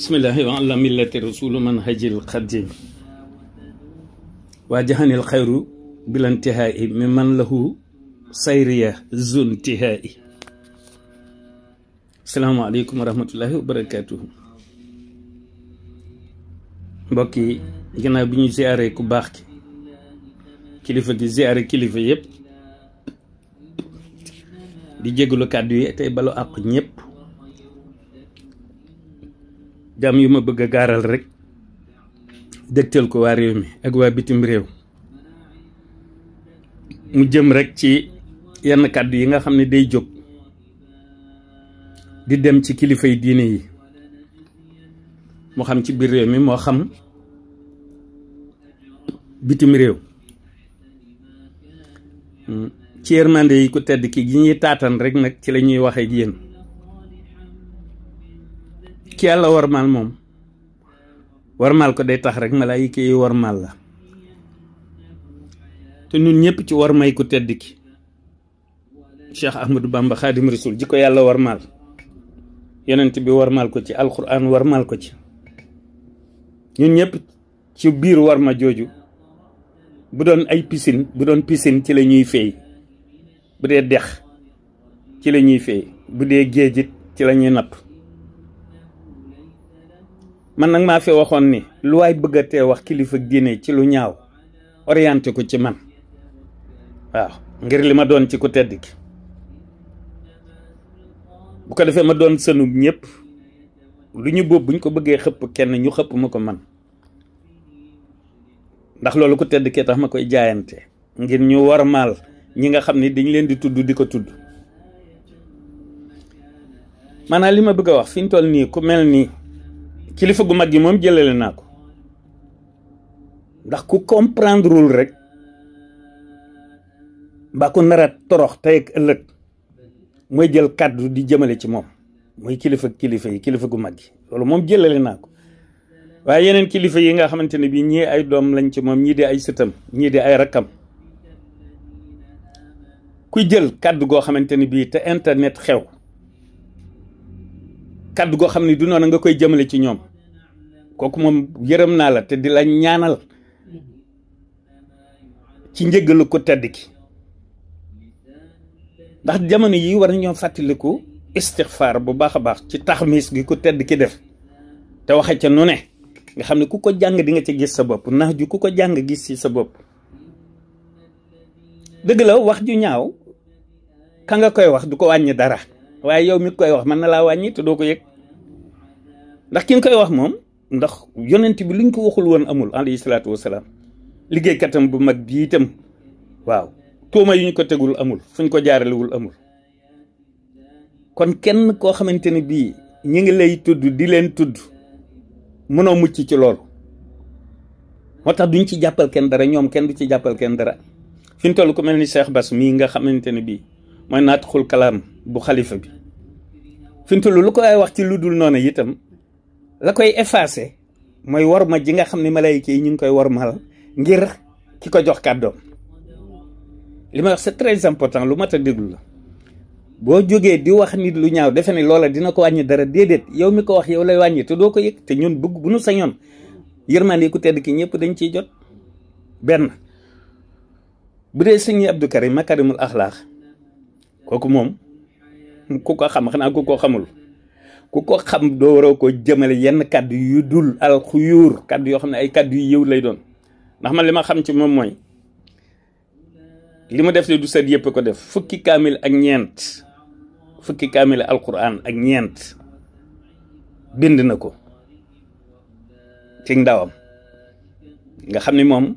bismillahi wa ala millati rasulu man hajil qadim waa jaxanil xayru bilantihai mi man lahu sayriya zuntihai. asalaamaaleykum wa rahmatullahi wa barakatuhu. mbokk yi ginnaaw bi ñu ziare ku baax ki kilifa gi ziare kilifa yëpp di jégalu kàddu yi tey balu àq ñëpp jàmm yu ma bëgg a gaaral rek dégtal ko waa réew mi ak waa bitim réew mu jëm rek ci yenn kàddu yi nga xam ne day jóg di dem ci kilifay diine yi moo xam ci biir réew mi moo xam bitim réew ci yërmande yi ku tedd ki gi ñuy taatan rek nag ci la ñuy waxee ak yéen ki yàlla warmaal moom warmaal ko day tax rek malaayika yi warmaal la te ñun ñëpp ci warmay ku tedd ki Cheikh Ahmadou Bamba Khadim Rasoul ji ko yàlla warmaal yonent bi warmaal ko ci alquran warmaal ko ci ñun ñëpp ci biir warma jooju bu doon ay piscine bu doon piscine ci la ñuy feey bu dee dex ci la ñuy feey bu dee géejit ci la ñuy napp man nag maa fi waxoon ni lu waay bëgg a tee wax kilifa diine ci lu ñaaw orienté ko ci man waaw ngir li ma doon ci ku tedd ki bu ko defee ma doon sënub ñëpp lu ñu boobu buñ ko bëggee xëpp kenn ñu xëpp ma ko man ndax loolu ku tedd kee tax ma koy jaayante ngir ñu warmaal ñi nga xam ne dañ leen di tudd di ko tudd maanaam li ma bëgg a wax fi ñu toll nii ku mel nii kilifa gu mag gi moom jëlale naa ko ndax ku comprendrewul rek mbaa ku nar a torox tey ak ëllëg mooy jël kàddu di jëmale ci moom mooy kilifa yi kilifa gu mag gi loolu moom jëlale naa ko waaye yeneen kilifa yi nga xamante ne bii ñii ay doom lañ ci moom ñii di ay sëtam ñii di ay rakkam kuy jël kàddu goo xamante ne bii te internet xew kàddu goo xam ne du noonu nga koy jëmale ci ñoom kooku moom yërëm naa la te di la ñaanal ci njëggalu ko tedd ki ndax jamono yi war nañoo fàttaliku istixfaar bu baax a baax ci taxmis gi ko tedd ki def te waxe ca nu ne nga xam ne ku ko jàng di nga ci gis sa bopp nax ju ku ko jàng gis ci sa bopp dëgg la wax ju ñaaw ka nga koy wax du ko wàññi dara waaye yow mi koy wax mën na laa wàññi te doo ko yëg ndax ki nga koy wax moom ndax yonent bi luñ ko waxul woon amul alayhi salaatu wasalaam liggéeykatam bu mag bii itam waaw tuuma yu ñu ko tegul amul fuñ ko jaaralewul amul kon kenn koo xamante ne bii ñi ngi lay tudd di leen tudd mënoo mucc ci loolu moo tax duñ ci jàppal kenn dara ñoom kenn du ci jàppal kenn dara fi ñu toll ku mel ni Cheikh Bass mii nga xamante ne bii mooy naatxul kalaam bu xalifa bi fi ñu toll lu ko ay wax ci lu dul noonu itam la koy effacé mooy warma ji nga xam ne malayka yi ñu ngi koy warmal ngir ki ko jox kàddoom li may wax c'est très important lu mat a déglu la boo jógee di wax nit lu ñaaw defe ne loola dina ko wàññi dara déedéet yow mi ko wax yow lay wàññi te doo ko yëg te ñun bëgg bu nu sañoon yërmande ku tedd ki ñëpp dañ ciy jot benn bu dee sëñ Abdou Karim makarimul axlaax kooku moom ku ko xam xanaa ku ko xamul ku ko xam doo waroo ko jëmale yenn kàddu yu dul alxuyuur kàddu yoo xam ne ay kàddu yu yëw lay doon ndax man li ma xam ci moom mooy li mu def du sët yëpp ko def fukki kaamil ak ñeent fukki kaamil alquran ak ñeent bind na ko ci ndawam nga xam ni moom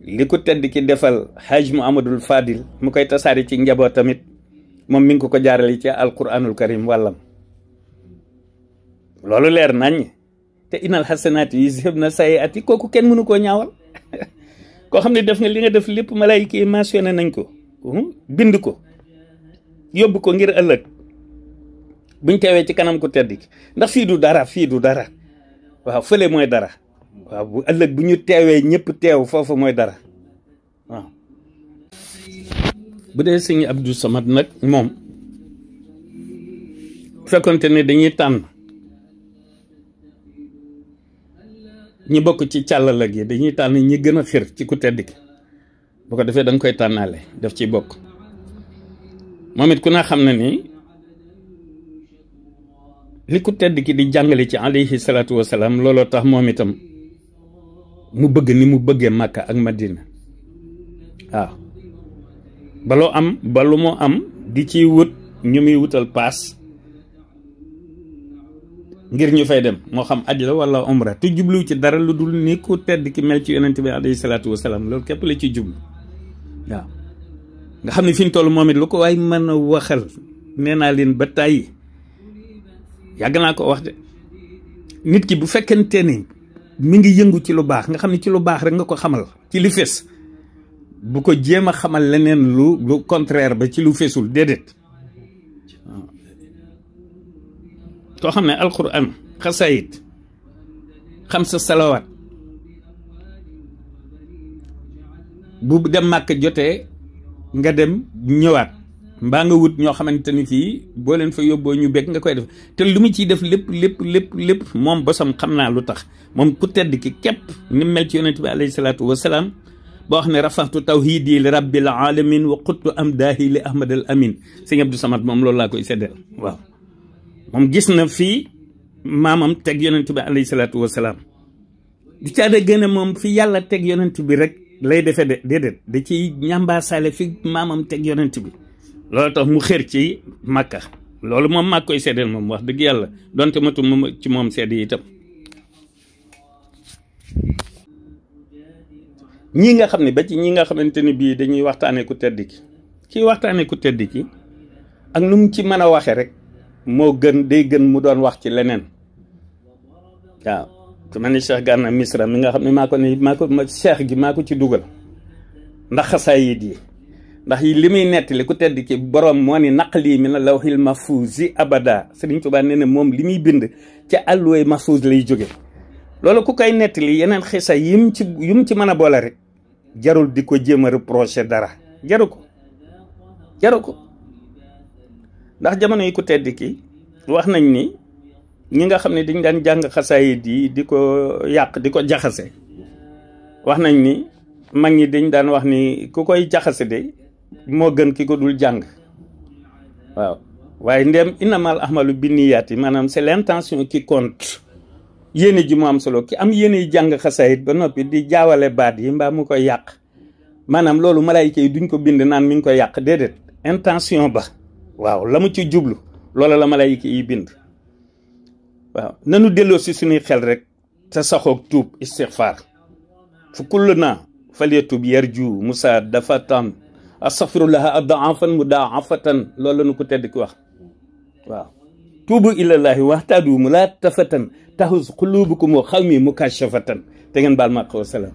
li ko tedd ki defal Haj Muhammadul Fadil mu koy tasaari ci njaboot tamit moom mi ngi ko jaarale ci alquranul karim wàllam loolu leer nañ te inal xasanaati yuzhibna sayyi'aati kooku kenn mënu koo ñaawal koo xam ne def nga li nga def lépp malaayika yi mentionné nañ ko bind ko yóbbu ko ngir ëllëg buñ teewee ci kanam ko tedd ki ndax fii du dara waaw fële mooy dara waaw bu ëllëg bu ñu teewee ñëpp teew foofu mooy dara waaw bu dee sëñ Abdou Samad nag moom fekkonte ne dañuy tànn ñi bokk ci càllala gi dañuy tànn ñi gën a xir ci ku tedd ki bu ko defee da nga koy tànnaale def ci bokk moom it ku na xam na ni li ku tedd ki di jàngale ci alayhi salaatu wasalaam looloo tax moom itam mu bëgg ni mu bëggee Màkka ak Madina waaw baloo am balu moo am di ci wut ñu muy wutal paas ngir ñu fay dem moo xam aj la wala umra te jublu ci dara lu dul ni ku tedd ki mel ci yonent bi alayhi salaatu wasalaam loolu képp la ci jublu waaw nga xam ne fi ñu toll moom it lu ko waay mën a waxal nee naa leen ba tàyyi yàgg naa ko wax de nit ki bu fekkente ni mi ngi yëngu ci lu baax nga xam ne ci lu baax rek nga ko xamal ci li fes bu ko jéem a xamal leneen lu contraire ba ci lu fesul déedéet waaw koo xam ne alquran xasayit xam sa salawaat bu dem màkk jotee nga dem ñëwaat mbaa nga wut ñoo xamante ni fii boo leen fa yóbboo ñu bekk nga koy def te lu mu ciy def lépp moom bosam xam naa lu tax moom ku tedd ki képp ni mel ci yonent bi alayhi salaatu wasalaam boo wax ne rafaxtu tawhidi li rabbil alamin wa quttu amdaahi li ahmad al amin sëñ Abdou Samad moom loolu laa koy seddeel waaw moom gis na fii maamam teg yonent bi alayhi salaatu wasalaam di caada gën a moom fi yàlla teg yonent bi rek lay defee de déedéet da ciy ñambaasaale fi maamam teg yonent bi loolu tax mu xër ci Makka loolu moom maa koy seddeel moom wax dëgg yàlla donte matu moom ci moom sedd yi itam ñii nga xam ne ba ci ñi nga xamante ni bii dañuy waxtaanee ku tedd ki kii waxtaanee ku tedd ki ak nu mu ci mën a waxee rek moo gën day gën mu doon wax ci leneen waaw su ma ni Cheikh Gana Misra mi nga xam ne maa ko Cheikh gi maa ko ci dugal ndax xasaayid yi ndax li muy nettali ku tedd ki borom moo ni naqlii mi na lawhil mahfuuzi abada Sëriñ Tuubaa nee na moom li muy bind ca àlluway mahfuuz lay jóge loolu ku koy nettali yeneen xisa yim ci mën a boole rek jarul di ko jéem a reprocher dara jaru ko ndax jamono yi ku tedd ki wax nañ ni ñi nga xam ne dañ daan jàng xasaayid yi di ko yàq di ko jaxase wax nañ ni mag ñi dañ daan wax ni ku koy jaxase de moo gën ki ko dul jàng waaw waaye ndem innamal ahmalu binniyaati maanaam c'est l'intention qui compte yéene ji mu am solo ki am yéene jàng xasaayid ba noppi di jaawale baat yi mbaa mu koy yàq maanaam loolu malaayika yi duñ ko bind naan mi ngi koy yàq déedéet intention ba waaw la mu ci jublu loola la malaayika yi bind waaw nanu delloo si suñuy xel rek te saxoog tuub istixfaar fu kullu naa falyatub yarju musa dafa tam astaghfirullah adaafan mudaafatan loolu la nu ko tedd ki wax waaw tuubu ilallahi waxtaadu mu laa tafatan tahus qulubukum wa xawmi mukashafatan te ngeen baal ma wa salaam